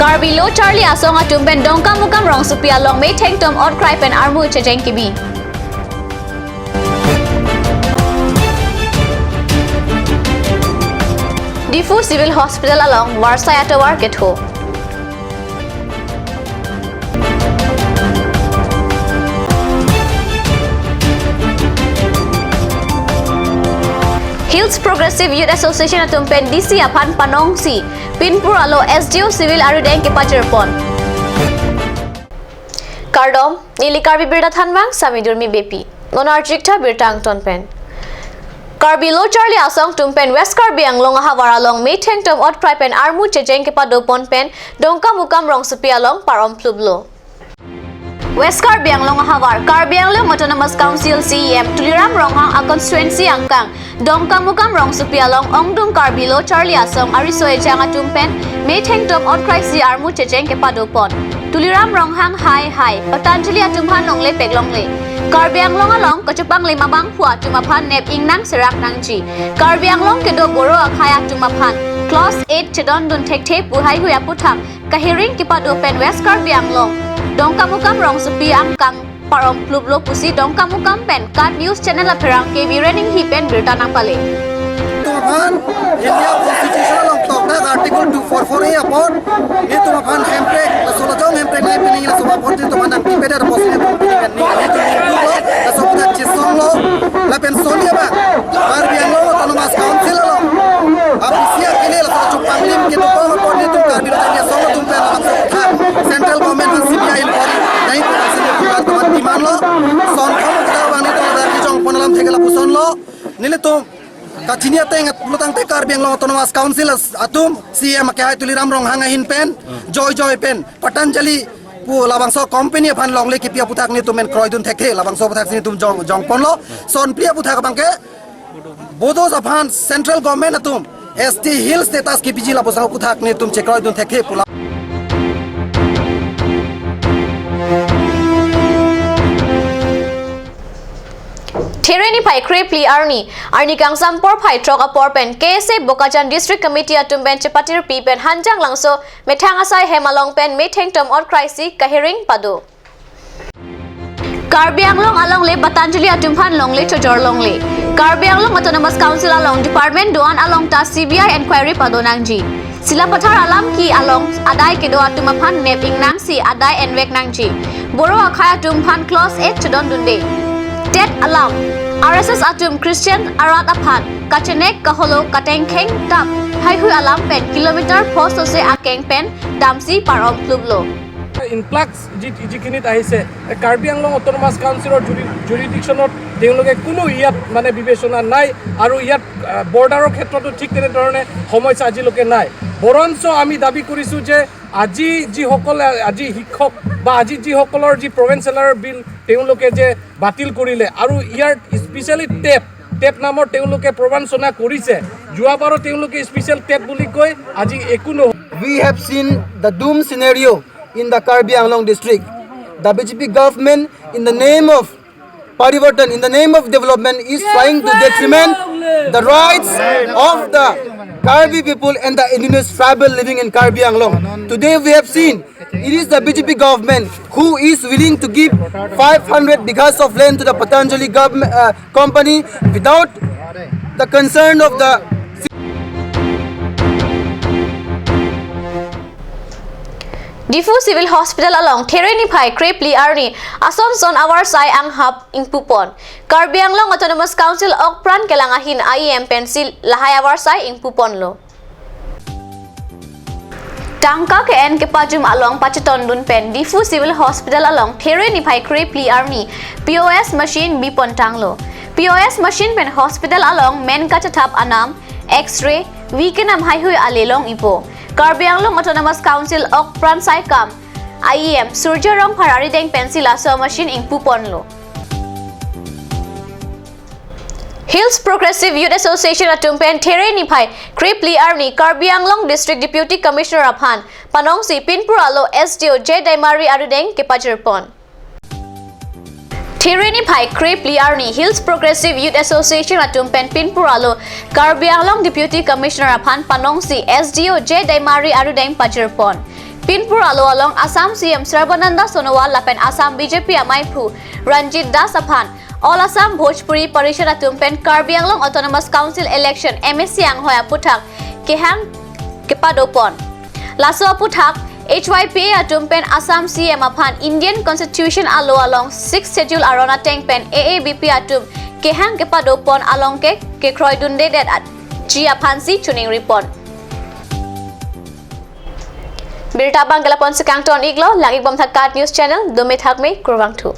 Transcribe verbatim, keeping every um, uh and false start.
Karbi Lo Charli Asong atum pen Dongkamukam rongsopi along methengtum otkrai pen armu checheng kebi. Diphu Civil Hospital along varsai atovar ketho. Hills Progressive Youth Association atum pen D C aphan panongsi Pinpur alo S D O Civil arideng kepajirpon. Kardom, neli Karbi Birta Thanbang, Sami Durmi Beypi. Non arjik tha birta angton pen. Karbi Lo Charli Asong atum pen West Karbi Anglong ahavar along methengtum otkrai pen armu checheng kepadopon pen Dongkamukam rongsopi along par-om pluplo. West Karbi Anglong ahavar, Karbi Anglong Autonomous Council C E M Tuliram Ronghang a constituency angkang Dongkamukam rongsopi along ongdung Karbi Lo Charli Asong ariso ejang atum pen methengtum otkrai si armu checheng kepadopon. Tuliram Ronghang hai hai, Patanjali atum aphan longle pek longle. Karbi Anglong along kachepanglim abangphu atum aphan nep ingnang serak nangji. Karbi Anglong kedo Boro akhei atum aphan clause eight chedondun thekthe pu haihui aputhak kahiring kepado pen West Karbi Anglong Dongkamukam rongsopi angkang par-om pluplo pusi Dongkamukam pen KAT News Channel apherangke Biren Inghi pen birta nangpale. Itum aphan India Constitution along tokdak Article two four four A apot itum aphan Hemprek, laso lajong Hemprek nai pining laso apot itum aphan nangtipedet apot itum pining kan ni itum itum lo, laso apot chisonglo, lapen soni abang Karbi Anglong Autonomous Council along abisi akili laso chepanglim kedopon apot itum Karbi Lo Charli Asong atum pen laso apot Central Government aphan C B I inquiry nai pu laso itum aphan demand lo, son kham kita abang itum ada di jongpon alam thek lapuson lo, nelitum kachini ateng lutangte Karbi Anglong Autonomous Council as-, atum C E M akehai Tuliram Ronghang ahin pen, joijoi pen, Patanjali pu labangso company aphan longle kepi aputhak nelitum pen kroidun thekthe, labangso aputhak si nelitum jong, jongponlo, son phli aputhak abangke, Bodo aphan Central Government atum S T Hill status kepiji lapuson aputhak nelitum chekroidun thekthe pu la. There niphai krephli arni, arni kangsam porphai throk apor pen K S A Bokajan District Committee atum pen chepatirpi pen Hanjanglangso methang asai hem along pen methengtum otkrai si kahiring pado. Karbi Anglong alongle Patanjali atum aphan longle chojor longle. Karbi Anglong Autonomous Council along department do-an along ta C B I inquiry pado nangji. Silapathar alam ki along adai kedo atum aphan nep ingnang si adai envek nangji. Boro akhei atum aphan clause eight chedondunde. TET alam, R S S atum Christian arat aphan kachenek kaholo katengkheng tap haihui alam pen kilometer pho sose akeng pen damsi par-om pluplo. Influx যি, যিখিনিত আহিছে, এই কাৰ্বি আংলং অট'নমাছ কাউন্সিলৰ জুৰি-, জুৰিডিকশ্যনত তেওঁলোকে কোনো ইয়াত মানে বিবেচনা নাই আৰু ইয়াত, আহ, বৰ্ডাৰৰ ক্ষেত্ৰতো ঠিক তেনেধৰণে সমস্যা আজিলৈকে নাই। বৰঞ্চ আমি দাবী কৰিছোঁ যে আজি যিসকলে, আজি শিক্ষক বা আজি যিসকলৰ যি প্ৰভিন্স এলাউৱেন্স বিল তেওঁলোকে যে বাতিল কৰিলে আৰু ইয়াৰ স্পেচিয়েলি টেপ, টেপ নামৰ তেওঁলোকে প্ৰৱঞ্চনা কৰিছে, যোৱাবাৰো তেওঁলোকে স্পেচিয়েল টেপ বুলি কৈ আজি একো নহ'ল। We have seen the doom scenario in the Karbi Anglong district. The B J P government, in the name of Parivartan, in the name of development, is trying to detriment the rights of the Karbi people and the indigenous tribal living in Karbi Anglong. Today we have seen it is the B J P government who is willing to give five hundred bighas of land to the Patanjali government, uh, company without the consent of the Diphu Civil Hospital along There niphai krephli arni ason son avarsai anghap ingpupon. Karbi Anglong Autonomous Council okpran kelang ahin I E M pensi lahai avarsai ingpuponlo. Tangka ke-en kepajum along pachetondun pen Diphu Civil Hospital along There niphai krephli arni P O S machine bipontanglo. P O S machine pen hospital along men kachethap anam, X-ray, V kenam haihui ale long-ipo. Karbi Anglong Autonomous Council okpran saikam I E M Surjya Rongphar arideng pensi laso machine ingpuponlo. Hills Progressive Youth Association atum pen There niphai krephli arni Karbi Anglong District Deputy Commissioner aphan panongsi Pinpur alo S D O J Daimari arideng kepajirpon. There niphai krephli arni Hills Progressive Youth Association atum pen Pinpur alo Karbi Anglong Deputy Commissioner aphan panongsi S D O J Daimari arideng pajirpon. Binpur alo along Assam C M Sarbananda Sonowal lapen Assam B J P amaiphu Ranjit Das aphan All Assam Bhojpuri Parishad atum pen Karbi Anglong Autonomous Council election M A C anghoi aputhak kehang kepadopon. Laso aputhak H Y P A atum pen Assam C M aphan Indian Constitution alo along Sixth Schedule aron ateng pen A A B P atum kehang kepadopon along ke kekroidundedet at ji aphansi chuning ripon. Birta abang ke lapu-an si kangton iklo, lang ikbom thak KAT News Channel, dome thakme, kurvangthu.